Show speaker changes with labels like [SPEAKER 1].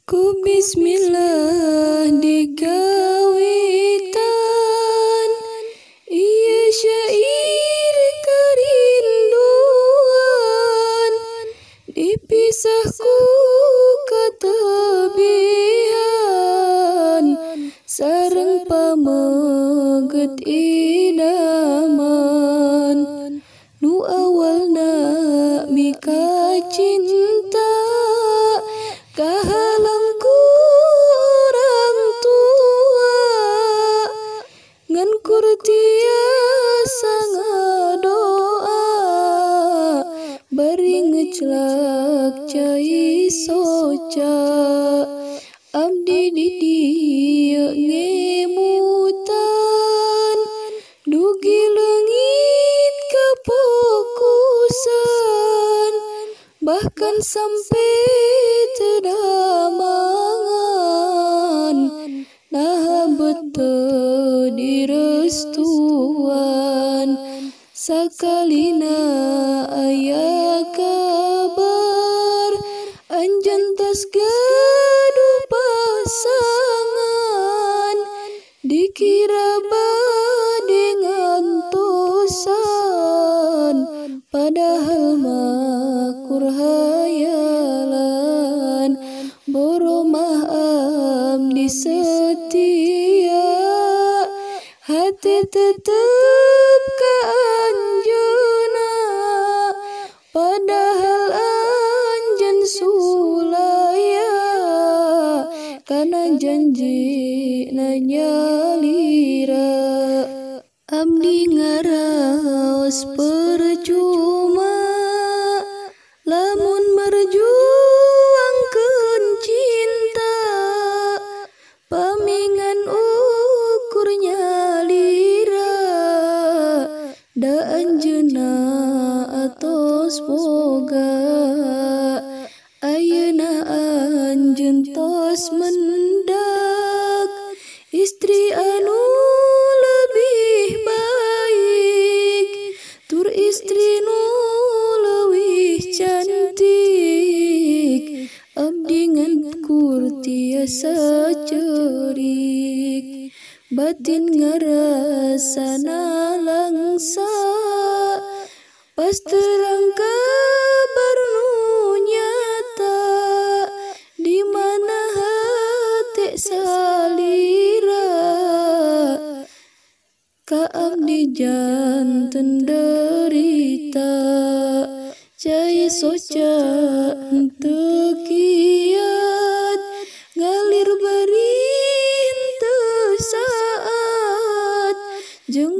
[SPEAKER 1] Ku bismillah digawitan, ieu syair karinduan, dipisah ku katebihan, sareng pameget idaman, nu awalna mika cinta, kahalang ku orang tua, ngan kur tiasa ngadoa, bari ngeclak cai soca, abdi di dieu ngemutan, dugi leungit kapokusan, bahkan sampai teu damangan, naha beteu direstuan, sakalina aya kabar, anjeun tos gaduh pasangan, dikira bade ngantosan, padahal mah kur hayalan, boromah abdi setia, hati tetep ka anjeunna, padahal anjeun sulaya, kana janji na nyalira. Abdi ngaraos percuma, lamun merjuangkeun cinta, pamingan ukur nyalira, da anjeunna atos boga, ayeuna anjeun tos mendak, istri anu lebih baik, tur istri nu leuwih cantik, abdi ngan kur tiasa ceurik, batin ngarasana langsa, pas terang kabar nu nyata, di mana hate salira, ka abdi janten derita, cai soca henteu kiat, ngalir bari henteu saat, jeung